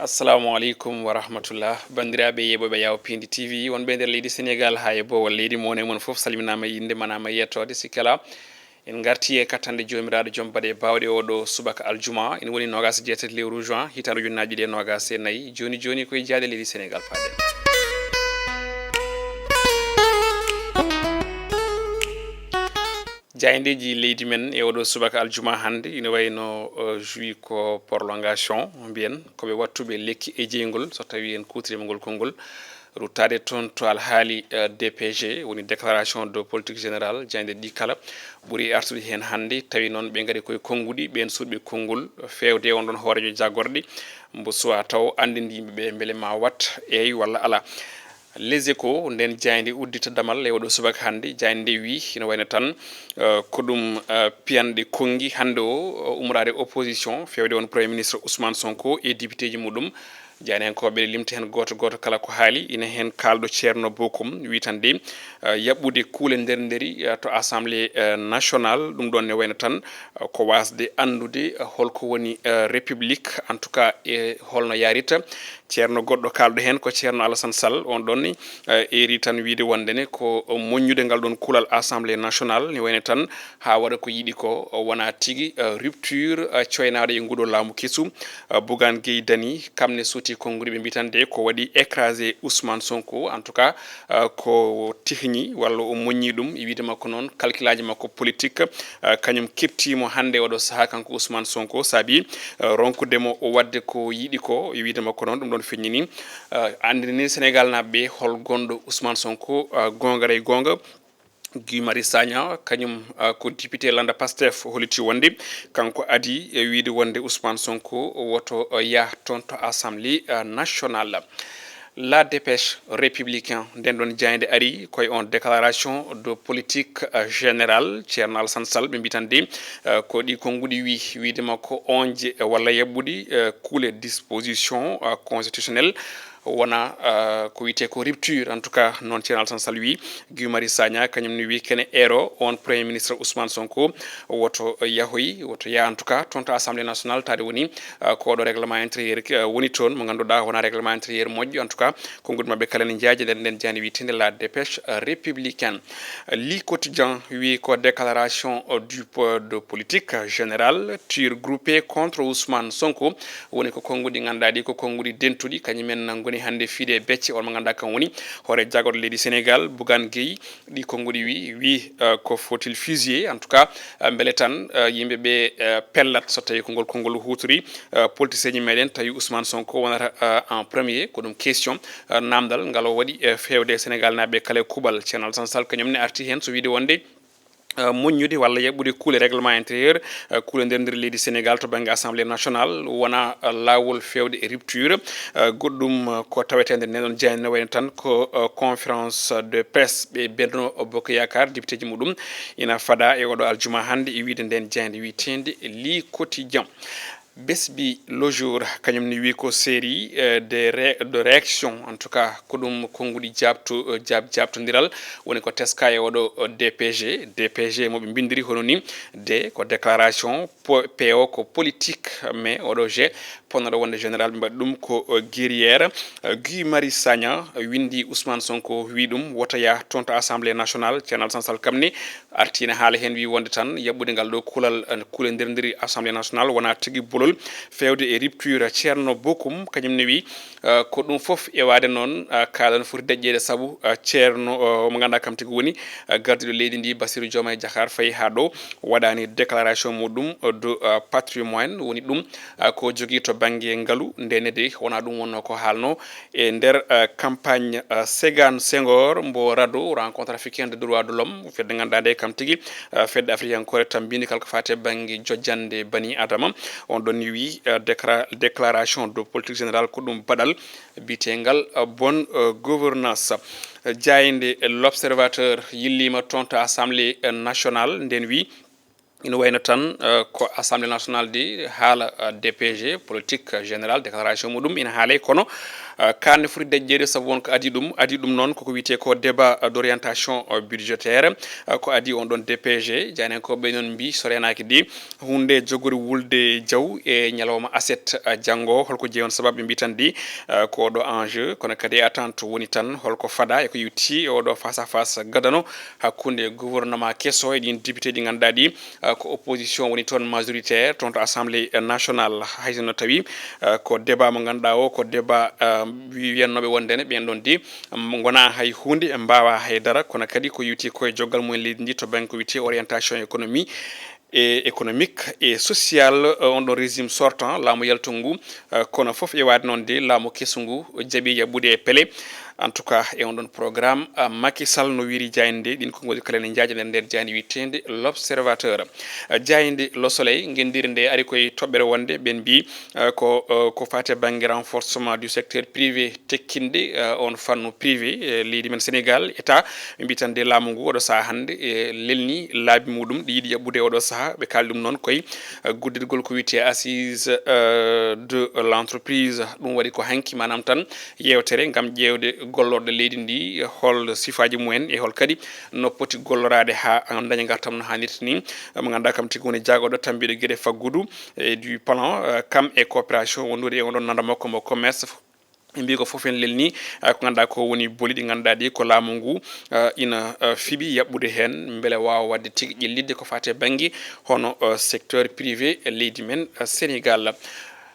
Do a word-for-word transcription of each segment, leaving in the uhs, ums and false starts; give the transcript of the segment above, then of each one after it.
Assalamu aleykum wa rahmatullah. Banndiraaɓe yeeɓooɓe Yaw Pindi T V, wonɓe nder leydi Senegal haa e boowal leydi, mo woni e mon fof salminaama, innde manaama, yettoode sikkela. En ngarti e kattanɗe Joomiraaɗo Joom Baɗe Baawɗe oo ɗoo subaka aljuma, ina woni noogaas e jeetati lewru juin, hitaande ujunnaji ɗiɗi e noogaas e nayi. Jooni jooni, ko e jaade leydi Senegal paaɗen. Jaayndeeji leydi men e oɗo subaka aljuma hannde ina wayno, eh, jui ko prolongation, mbiyen ko ɓe wattuɓe lekki e jeyngol, so tawi en kuutirima ngol konngol, ruttaade toon to alhaali, eh, D P G, woni déclaration de politique générale, jaaynde ɗi kala ɓuri artude heen hannde, tawi noon ɓe ngari koye konnguɗi, ɓeen suuɗɓe konngol, feewde e on ɗon hooreejo jagorɗe, mbo suwa taw anndinde yimɓe ɓe mbele ma wat eey walla ala. Les Échos, nden jaaynde uddita damal e oɗo subaka hannde. Jaaynde nde wi, ina wayno tan, eh, ko ɗum, eh, piyanɗe konngi hannde o, eh, ummoraade opposition, feewde on Premier Ministre Ousmane Sonko e député ji muɗum. Jaayndiyankooɓe limti heen gooto gooto kala ko haali, ina heen kaalɗo Ceerno Bokum, wi tan de, eh, yaɓɓude kuule nder nderi, eh, to Assemblée, eh, nationale. Ɗum ɗoon ne wayno tan, eh, ko waasde anndude, eh, holko woni, eh, République, en tout cas, e holno yaarita. Ceerno goɗɗo kaalɗo heen ko Ceerno Alassane Sall, on ɗon ni, eh, eeri tan wiide wonde ne ko moññude ngal ɗon kulal Assemblée nationale, ne wayno tan haa waɗa ko yiɗi ko, wona tigi, eh, rupture, eh, coynaaɗo e nguɗo laamu kesu. Eh, Bougane Gueye Dany, kam ne soti konngudi ɓe mbitan de ko waɗi écrasé Ousmane Sonko, en tout cas, eh, ko tihni walla o moññi ɗum e wiide makko noon, calculaaji makko politique, eh, kañum keptiimo hannde oɗo sahaa kanko Ousmane Sonko, saabi, eh, ronkude mo o waɗde ko yiɗi ko, e wiide makko noon, ɗum ɗoon feññini, eh, anndini Senegal naaɓe ɓe hol gonɗo Ousmane Sonko, eh, goonga rey goonga. Guy Marius Sagna, kañum, eh, ko député lannda Pastef, holliti wonde kanko adi e wiide wonde Ousmane Sonko woto, eh, yah toon to Assemblée, eh, nationale. La Dépêche Républicain, nden ɗon jaaynde ari koye on déclaration de politique, eh, générale, Ceerno Alassane Sall, ɓe mbitan de, eh, ko ɗi konnguɗi wi, wiide makko onje, eh, walla yaɓɓuɗi, eh, kuule disposition, eh, constitutionnelle, wona, eh, ko wiyetee ko rupture, en tout cas, noon Ceerno Alassane Sall wi. Guy Marius Sagna, kañum ne wi kene eero on Premier Ministre Ousmane Sonko, woto yahoy, woto yaa, en tout cas, toon to Assemblée nationale, taade woni, eh, ko ɗo règlement intérieur, eh, woni toon, mo ngannduɗaa wona règlement intérieur moƴƴo, en tout cas, konnguɗi maɓɓe kala ne njaaji nder nden jaaynde wiyetende La Dépêche, eh, Républicaine. Le Quotidien wi ko déclaration, eh, du po-, de politique générale, tir groupé contre Ousmane Sonko, woni ko konnguɗi ngannduɗaa ɗi ko konnguɗi dentuɗi, kañum en ngoni hannde fiide e becce on mo ngannduɗaa kam woni hoore jagorɗo leydi Senegal, Bougane Gueye. Ɗi konnguɗi wi, wi, eh, ko faut-il fusiller, en tout cas, eh, mbele tan, eh, yimɓe ɓe, eh, pellat, so tawi ko ngol konngol huutori, eh, politicienji meɗen, tawi Ousmane Sonko wonata, eh, en premier, ko ɗum question, eh, namdal ngal o waɗi, eh, feewde e Senegal naaɓe kala e kuuɓal. Ceerno Alassane Sall kañum ne arti heen, so wiide wonde, eh, moññude walla yaɓɓude kuule règlement intérieur, eh, kuule nder nder leydi Senegal to bannge Assemblée nationale, wona, eh, laawol feewde e rupture. Eh, goɗɗum, eh, ko taweteende nden ɗon jaaynde ne wayno tan ko, eh, conférence de presse ɓe Benno Bokk Yaakaar, député ji muɗum, ina fada e oɗo aljuma hannde e wiide nden jaaynde wiyeteende Le Quotidien. Besbi Le Jour, kañum ne wi ko série, eh, de ré-, de réaction, en tout cas, ko ɗum konnguɗi jaabto-, eh, jaab-, jaabtondiral, woni ko teska e oɗo, eh, D P G, D P G mo ɓe mbindiri hono ni, de ko déclaration po-, P O ko politique, mais oɗo G ponnoɗo wonde général ɓe mbaɗi ɗum ko, eh, guerrière. Eh, Guy Marius Sagna windi Ousmane Sonko wi ɗum woto yaa toon to Assemblée nationale, Ceerno Alassane Sall kam ne arti ene haala heen, wi wonde tan yaɓɓude ngal ɗo kulal, eh, kuule nder nder Assemblée nationale wona tigi bolol feewde e rupture. Ceerno Bokum kañum ne wi, eh, ko ɗum fof ewaade noon, eh, kala no foti deƴƴeede, sabu, eh, Ceerno, eh, mo ngannduɗaa kam tigi woni, eh, gardiiɗo leydi ndi, Bassirou Diomaye Diakhar Faye, haa ɗo waɗaani déclaration muɗum, eh, de, eh, patrimoine, woni ɗum, eh, ko jogii to bannge ngalu, nde ne de wonaa ɗum wonnoo ko haalnoo e nder, eh, campagne, eh, Ségan Senghor mbo RADDHO, Rencontre africaine de droits de l'homme, fedde ngannduɗaa nde kam tigi, eh, fedde africankore tambinde kala ko faati e bannge jojjannde bani Adama. On ɗon ni wi, eh, décra-, déclaration de politique générale ko ɗum baɗal biyeteengal, eh, bonne, eh, gouvernance. Eh, jaaynde L'Observateur yilliima toon to Assemblée, eh, nationale, nden wi, Ina wayno tan, eh, ko Assemblée nationale di haala, eh, D P G, politique générale, déclaration muɗum ina haalay, kono, eh, ka ne foti dañjeede, sabu won ko adii ɗum. Adii ɗum noon koko wiyetee ko débat, eh, d'orientation, eh, budgétaire, eh, ko adii on ɗon D P G. Jaynankooɓe noon mbii, so reenaaki de, huunde jogori wulde jaw e ñalawma aset, eh, janngo. Holko jeyi on sababu? Ɓe mbii tan de, eh, ko oɗo enjeu, kono kadi e attente woni tan holko fada e ko yowti e oɗo face à face gadano hakkunde gouvernement keso e ɗin député ɗi ngannduɗaa ɗi, ah, ko opposition woni toon majoritaire toon to Assemblée nationale. Hay sinno tawi, ah, ko débat mo ngannduɗaa o, ko débat, ah, wi-, wiyannooɓe wonde ne ɓeen ɗon de, mm, ngonaa hay huunde, ɓe mbaawaa hay dara, kono kadi ko yowti ko e joggal mumen leydi ndi to bannge ko wiyetee orientation économie e économique et social, eh, on ɗon régime sortant, laamu yaltungu ngu, eh, kono fof e waade noon de, laamu kesu ngu jaɓi yaɓɓude e pele. En tout cas, e on ɗon programme, eh, Macky Sall, no wiiri jaaynde ɗin, ko ngoni kala ne njaaja nder, nder jaaynde wiyeteende L'Observateur. Eh, jaaynde Le Soleil, ngenndiire nde ari koye toɓɓere wonde, ɓen mbii, eh, ko, eh, ko faati e bannge renforcement du secteur privé, tekkinde, eh, on fannu privé, eh, leydi men Sénégal, État, ɓe mbii tan de laamu ngu oɗo sahaa hannde e lelni laabi muɗum ɗi yiɗi yaɓɓude oɗo sahaa. Ɓe kaali ɗum noon koye, eh, guddiɗgol ko wiyetee assise, eh, de l'entreprise. Ɗum waɗi ko hanki, maanaam tan yeewtere ngam ƴeewde gollorɗe leydi ndi, hol sifaaji mumen e hol kadi no poti golloraade haa daña ngartam no haanirta ni. Mo ngannduɗaa kam tigi woni jaagorɗo tammbiiɗo geɗe faggudu e du plan, eh, kam e coopération wondude e on ɗon nanda makko mo commerce. Ɓe mbii ko fof en lelni, eh, ko ngannduɗaa ko woni boli ɗi ngannduɗaa ɗi ko laamu ngu, eh, ina, eh, fiɓi yaɓɓude heen mbele waawa waɗde tigi ƴellitde ko faati e bannge hono, eh, secteur privé leydi men, eh, Sénégal.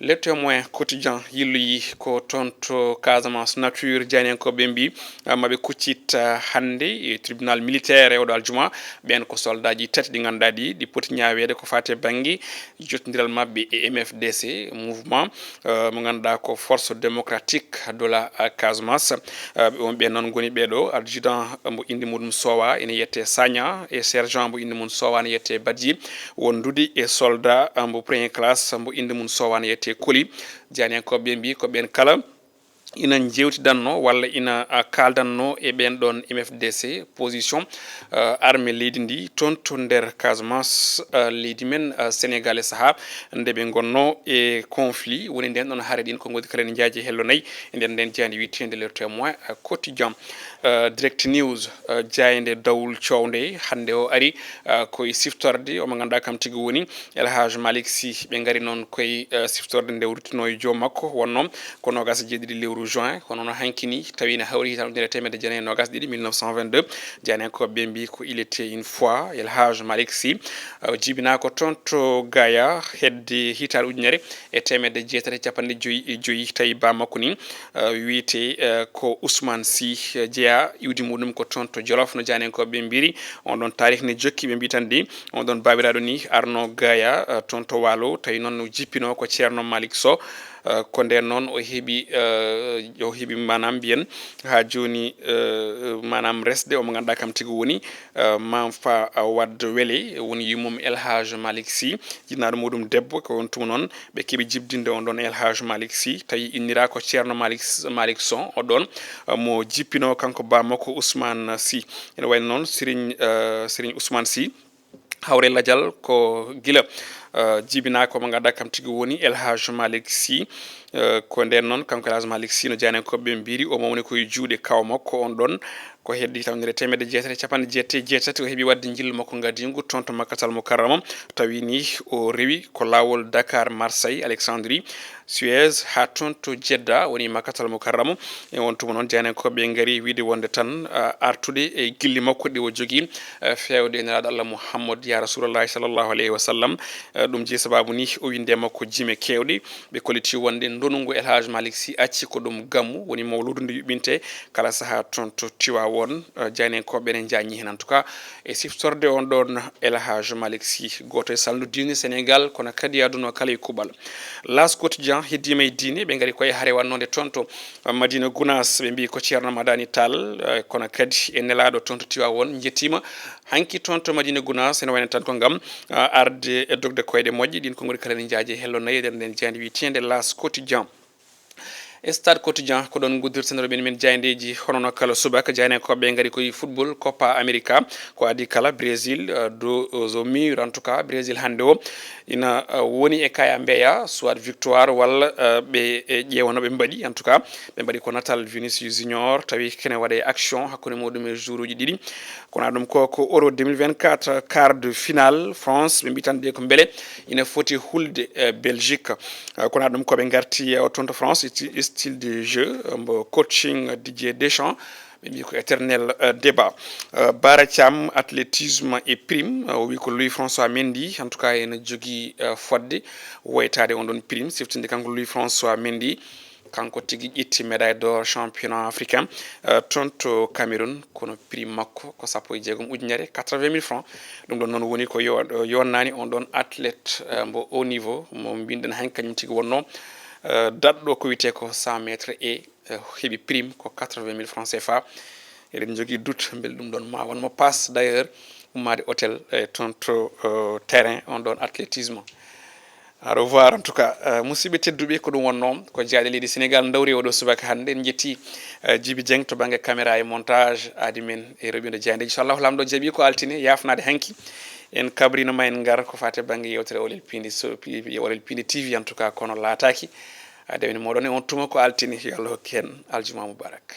Le Témoin Quotidien yilloyi ko toon to Casamance Nature, jaynankooɓe mbii, eh, maɓe kuccit, eh, hannde e tribunal militaire e oɗo aljuma. Ɓeen ko soldaaji tati ɗi ngannduɗaa ɗi, ɗi poti ñaaweede ko faati e bannge jottondiral maɓɓe e M F D C, mouvement, eh, mo ngannduɗaa ko Force Démocratique de la, eh, Casamance. Eh, ɓe, on ɓeen noon ngoni ɓee ɗo, adjudant mbo innde muɗum Sowa ene wiyetee Sagna, e sergent mbo innde mum Sowa ene wiyetee Badji, wondude e soldat mbo première classe mbo innde mum Sowa ene wiyetee Koli. Jaynankooɓe ɓe mbii ko ɓeen kala ina njeewtidanno walla ina, ah, kaaldanno e ɓeen ɗoon M F D C, position, ah, armée leydi ndi toon to nder Casamance, ah, leydi men, ah, Sénégal e sahaa nde ɓe ngonno e conflit, woni ndeen ɗoon hare ɗin ko ngodi kala ne njaaji hello nayi e nder ndeen jaaynde wiyeteende Le Témoin, ah, Quotidien. Ah, Direct News, ah, jaaynde dawol coownde hannde o ari, ah, ko e siftorde o mo ngannduɗaa kam tigi woni El Hadj Malick Sy. Ɓe ngari noon ko e, eh, siftorde nde o ruttinoo e joom makko, wonnoo ko noogaas e jeeɗiɗi lewru juin, kono noon hanki ni tawi ene hawri hitaande ujunere e teemedde jeenayi e noogaas e ɗiɗi, mille neuf cent vingt-deux. Jaynankooɓe ɓe mbii ko il était une fois El Hadj Malick Sy. Eh, o jibinaa ko toon to Gaya hedde hitaande ujunere e teemedde jeetati e capanɗe joyi e joyi, tawi baa makko ni, eh, wiyetee, eh, ko Ousmane Sy, eh, jeyaa iwdi muɗum ko toon to Jolof, no jaynankooɓe ɓe mbiiri. On ɗon taarih ne jokki, ɓe mbii tan de, on ɗon baabiraaɗo ni arno Gaya, eh, toon to Waalo, tawi noon no jippinoo ko Ceerno Malick Sow. Eh, ko ndeen noon o heɓi, eh, o heɓi, maanaam, mbiyen haa jooni, eh, maanaam, resde o mo ngannduɗaa kam tigi woni, eh, Maam Fa Wad Wele, woni yummum El Hadj Malick Sy, jinnaaɗo muɗum debbo. Ko on tuma noon ɓe keɓi jibdinde on ɗon El Hadj Malick Sy, tawi inniraa ko Ceerno Malick, Malick Sow, o ɗon, eh, mo jippinoo kanko baa makko Ousmane Sy. Ene wayno noon Serigne, eh, Serigne Ousmane Sy, Hawre Ladial ko gila, eh, jibinaa ko mo ngannduɗaa kam tigi woni El Hadj Malick Sy. Eh, ko ndeen noon, kanko El Hadj Malick Sy, no jaynankooɓe ɓe mbiiri, o mawni ko e juuɗe kaaw makko on ɗon. Ko heddi hitaande ujunere e teemedde jeetati e capanɗe jeetati e jeetati, o heɓi waɗde njillu makko ngadiingu toon to Makkatal Mukarrama. Tawi ni o rewi ko laawol Dakar, Marseille, Alexandrie, Suez, haa toon to Jeddah, woni Makkatal Mukarrama. E on tuma noon, jaynankooɓe ɓe ngari wiyde wonde tan, ah, artude e gilli makko ɗi o jogii, ah, feewde e Nelaaɗo Allah Muhammad, ya Rasulullahi sallallahu alayhi wa sallam. Ah, ɗum jeyi sabaabu ni o winndi e makko jime keewɗe. Ɓe kolliti wonde ndonu ngu El Hadj Malick Sy acci ko ɗum gammu, woni mawluudu ndu yuɓɓintee kala sahaa toon to Tiwaawoon. Ah, jaynankooɓe ɓe ne njaññi heen, en tout cas, e siftorde on ɗon El Hadj Malick Sy, gooto e salndu diine Sénégal, kono kadi aduna o kala e kuuɓal. L'As Quotidien heddiima e diine, ɓe ngari ko e hare wannoonde toon to Madina Gounass, ɓe mbii ko Ceerno Madani Tall, eh, kono kadi e nelaaɗo toon to Tiwaawoon njettiima. Hanki toon to Madina Gounass ene wayno tan ko ngam, ah, arde e dogde koyɗe moƴƴe, ɗin konngol kala ne njaaji e hello nayi e nder nden jaaynde wiyeteende L'As Quotidien. E Stade Quotidien, ko ɗon nguddirten remen men jaayndeeji. Hono no kala subaka, jaayndeeji ko ɓe ngari koye football Copa America. Ko adii kala, Brésil, euh, dos au mur, en tout cas, Brésil hannde o ina, euh, woni e kaya mbeya, soit victoire walla, euh, ɓe, e ƴeewa no ɓe mbaɗi, en tout cas, ɓe mbaɗi ko natal Vinicius Junior, tawi kene waɗa e action hakkunde muɗum e joueuruji ɗiɗi. Kono ɗum ko, ko Euro deux mille vingt-quatre, quart de finale, France, ɓe mbitan de ko mbele ina foti hulde, euh, Belgique. Euh, kono ɗum ko ɓe ngarti, euh, toon to France, sti-, style de jeu, euh, mbo coaching Didier Deschamps, ɓe mbi ko éternel, euh, débat. Euh, Bara Thiam, athlétisme et prime, euh, o wi ko Louis François Mendy, en tout cas ene jogii, euh, fodde woytaade on ɗon prime, siftinde kanko Louis François Mendy, kanko tigi ƴetti médaille d'or championnat africain, euh, toon to Cameroun, kono prime makko ko sappo e jeegom ujunere, quatre-vingt mille francs. Ɗum ɗon noon woni ko yo-, yonnaani on ɗon athlète, euh, mbo haut niveau, mo mbinɗen han kañum tigi wonno, euh, daɗɗo ko wiyetee ko cent mètres et, euh, heɓi prime ko quatre-vingt mille francs C F A. Eɗen njogii doute mbele ɗum ɗon ma won mo paas d'ailleurs ummaade hôtel e toon to, euh, terrain on ɗon athlétisme. Au revoir, en tout cas, euh, musidɓe tedduɓe, ko ɗum wonno ko jaaɗe leydi Sénégal ndawri oɗo subaka hannde. En njetti, euh, Djiby Dieng to bannge caméra e montage, aadi men e roɓindo jaaynde. Inchallahu, Laamɗo jaɓi ko altine, yaafnaade hanki. En kabrino ma en ngar ko faati bannge yewtere Olel Piindi so, pi-, Olel Piindi T V, en tout cas, kono laataaki. Aade men moɗon e on tuma ko altine, yo Allah hokki hen aljuma mubarak.